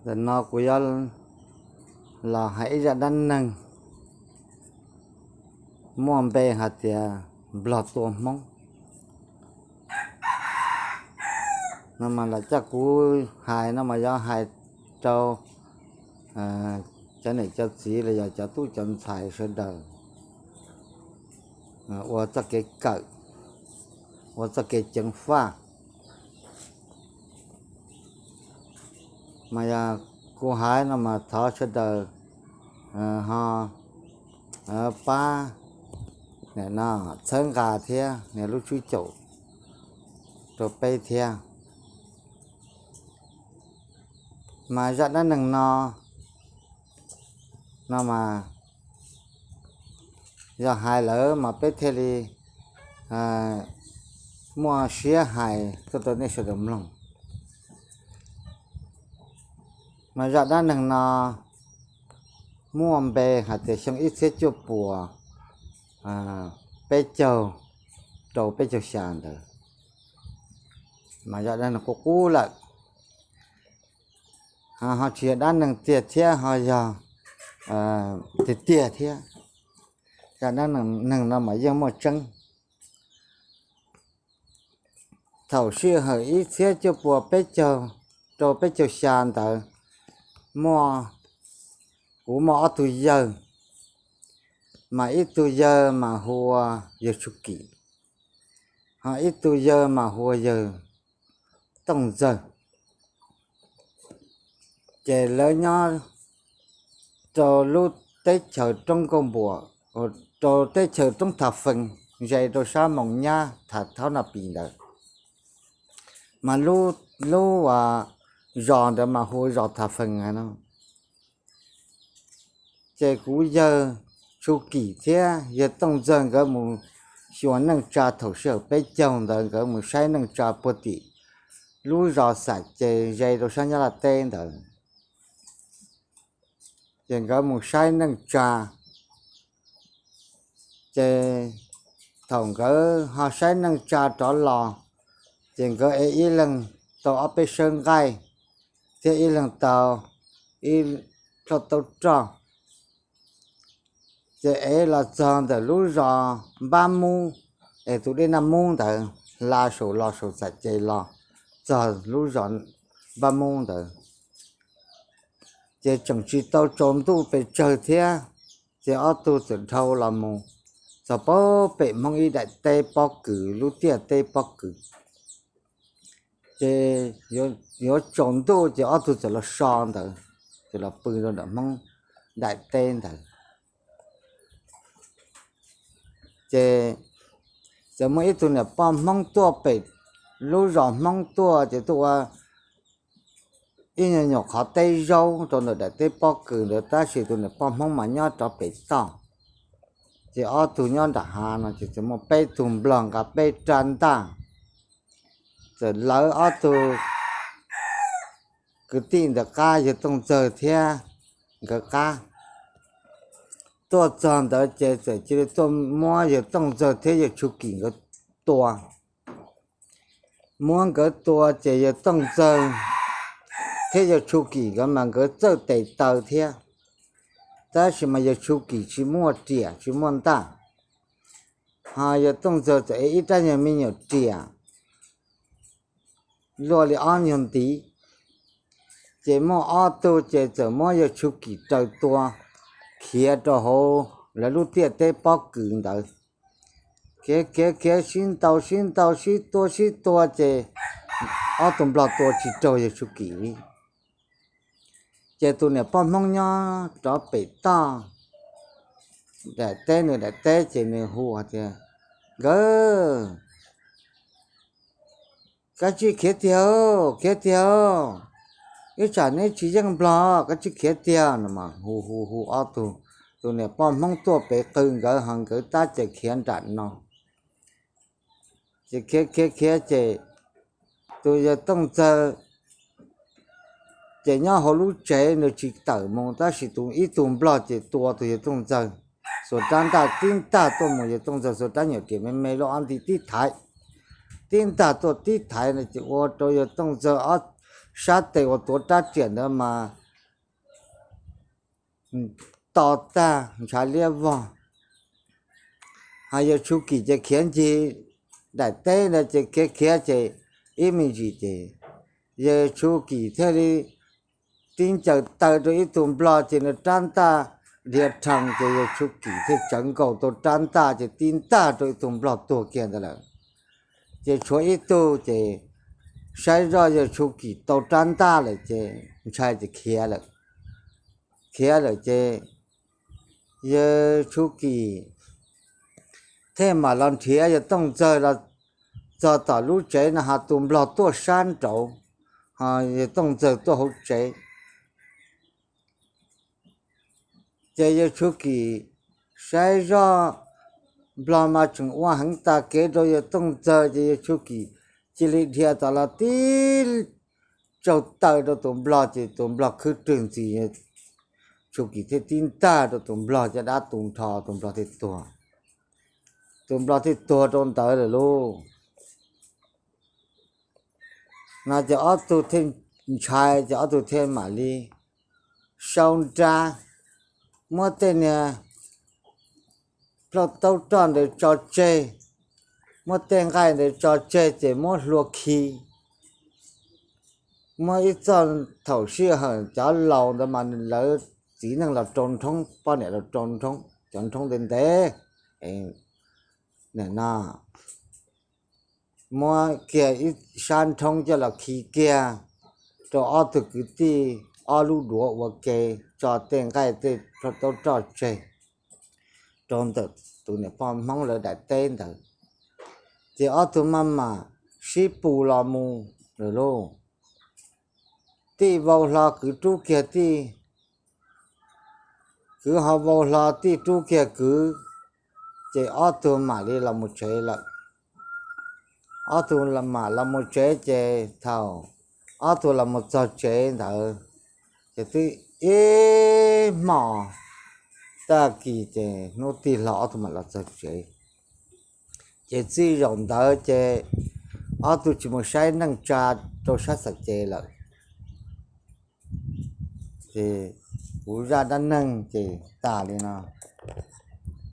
Ntawm no kuv yuav los hais ib zaj dab neeg muaj npe hais tias Nplog tua Hmoob. No mas lam coj kuv hais no mas yuav hais rau cov niam cov txiv los yog cov tub cov ntxhais sawv daws ua txoj kev kawm, ua txoj kev ceev faj. Mas yog kuv hais no mas thov sawv daws ho pab txhawb nqa thiab nias lub tswb caum rau peb thiab. Mas zaj dab neeg no, no mas yog hais lawm mas peb thiaj li muaj siab hais tuaj rau nej sawv daws mloog. Mas zaj dab neeg no muaj npe hais tias xyoo ib txhiab cuaj puas peb caug rau peb caug xya ntawd. Mas zaj dab neeg qub qub lawm, ho tsis yog dab neeg tiag thiab ho yog tiag tiag thiab. Zaj dab neeg no mas yeej muaj tseeb. Thaum sij hawm ib txhiab cuaj puas peb caug rau peb caug xya ntawd, muaj, kuv muaj ob tug yawg, mas ib tug yawg mas hu ua yawg Tshuj Kim, ho ib tug yawg mas hu ua yawg Tooj Ntxawg. Ces lawv nyob rau lub teb chaws roob Nkauj Npuam, rau teb chaws roob Tha Fees, ze rau sab Moos Nyab Tha Thaub Naj Pis ntawd. Mas lub zos ntawd mas hu zos Tha Fees no. Ces kuv yawg Tshuj Kim thiab yawg Tooj Ntxawg nkawd mus xyuas neej tsa thaum sij hawm peb caug ntawd, nkawd mus saib neej tsa puag tim lub zos Xam Ces ze rau sab Nyab Laj teb ntawd. Ces nkawd mus saib neej tsa, ces thaum nkawd ho saib neej tsa rov los, ces nkawd ev ib leeg tau ob peb sawb nqaij, thiab ib leeg tau ib plhaub taub roj. Ces ev los txog ntawm lub zos Npab Mub, es tus dej Naj Mub ntawd hla saum los saum Xam Ces los txog lub zos Npab Mub ntawd, ces tseem tsis tau tsaus ntuj pes tsawg thiab, ces ob tug txawm dhau los mus txog pem Hmoob ib daim teb pob kws, lub tiaj teb pob kws. Ces yuav tsaus ntuj ces ob tug txawm los so ntawd, txawm los pw rau ntawm Hmoob daim teb ntawd. Ces txawm muaj ib tug niam poj Hmoob tuaj pem lub zos Hmoob tuaj, ces tuaj ua ib nyuag nyuam qhov teb zaub rau ntawm daim teb pob kws ntawd, tab sis tus niam poj Hmoob mas nyob rov pem toj. Ces ob tug nyob nram hav no ces txawm muaj peb tug Nplog nqa peb rab ntaj, txawm lawv ob tug kwv tij ntawd qab, yawg Tooj Ntxawg thiab nkawd qab. Tuaj txog ntawd ces txawm cia li tuaj muab yawg Tooj Ntxawg thiab yawg Tshuj Kim nkawd tua. Muab nkawd tua ces yawg Tooj Ntxawg thiab yawg Tshuj Kim nkawd mas nkawd txawj tes taw thiab, tab sis mas yawg Tshuj Kim tsis muaj riam tsis muaj ntaj, ho yawg Tooj Ntxawg txawm ev ib rab nyuag me nyuam riam luaj li ob nyuag ntiv. Ces muaj ob tug ces txawm muab yawg Tshuj Kim raws tua khiav rau hauv lawv lub tiaj teb pob kws ntawd. Khiav khiav khiav sib ntaus sib ntaus sib tua sib tua ces ob tug Nplog tua tsis raug yawg Tshuj Kim li. Ces tus niam poj Hmoob nyob rov pem toj daim teb, nws daim teb ces nws hu tias, Nkawd, koj tsis khiav tiag, khiav tiag, ib tsam neb tsis yeej Nplog, koj tsis khiav tiag no mas hu hu hu ob tug, tus niam poj Hmoob tuaj pem qw nkawd ho nkawd tab cem khiav nram no. Ces khiav khiav khiav ces tus yawg Tooj Ntxawg ces nyob hauv lub tsev nws tsis tawm mus, tab sis tus ib tug Nplog ces tua tus yawg Tooj Ntxawg, xuas rab ntaj tib ntaj tuaj mus, yawg Tooj Ntxawg xuas rab nyuam riam me me luaj ob nti tib thaiv, tib ntaj tuaj tib thaiv no ces ua rau yawg Tooj Ntxawg ob sab tes uas tuav rab riam ntawd mas to tag ntshav liab vog. Ho yawg Tshuj Kim ces khiav ncig daim teb ntawd ces khiav khiav ces ib me ntsis ces yawg Tshuj Kim thiaj li tib ncaws taw rau ib tug nplog ces nws rab ntaj dhia rhees ces yawg Tshuj Kim thiaj tsawv nkaus tau rab ntaj ces tib ntaj rau ib tug nplog tuag kiag ntawd lawm. Ces tshuav ib tug ces saib zoj yawg Tshuj Kim tau rab ntaj lawm ces ntshai ces khiav lawm. Khiav lawm ces yawg Tshuj Kim thiaj mam los nrhiav yawg Tooj Ntxawg los txog tom lub tsev no ho tus nplog tuaj sab nraud, ho yawg Tooj Ntxawg tuaj hauv tsev. Ces yawg Tshuj Kim saib zoj nplog mas tseem ua heev tas kev rau yawg Tooj Ntxawg ces yawg Tshuj Kim cia li dhia tom los tib tsaug taw rau tus nplog ces tus nplog khwb rwg ntxiv, Tshuj Kim thiaj tib ntaj rau tus nplog caj dab tu nrho tus nplog thiaj tuag. Tus nplog thiaj tuag rau ntawd lawm lauj. No ces ob tug thiaj ntshai ces ob tug thiaj mam li sau nra, muab tej niag plhaub taub roj ntawd tso tseg, muab tej nqaij ntawd tso tseg ces muab hlua khi. Muab ib txoj, thaum sij hawm cov laus ntawd mas lawv txiv neej los rau nrhoob, poj niam los rau nrhoob, cov nrhoob ntev ntev no, muab kiag ib sab nrhoob coj los khi kiag rau ob tug kwv tij ob lub duav ua ke, tso tej nqaij tej plhaub taub roj tseg rau ntawm tus niam poj Hmoob lawv daim teb ntawd. Ces ob tug maj mam sib pus los mus lawm lauj. Tij vau hlo kwv rub kiag tij, kwv ho vau hlo tij rub kiag kwv, ces ob tug mam li los mus tsev lawm. Ob tug mam los mus tsev ces thaum ob tug los mus txog tsev ntawd ces twb ib hmos tag kis ces hnub tig hlo ob tug mam los txog tsev. Ces txij zaum ntawd ces ob tug tsis mus saib neej tsa rau sab Xaim Ces lawm. Ces kuv zaj dab neeg ces tas li no.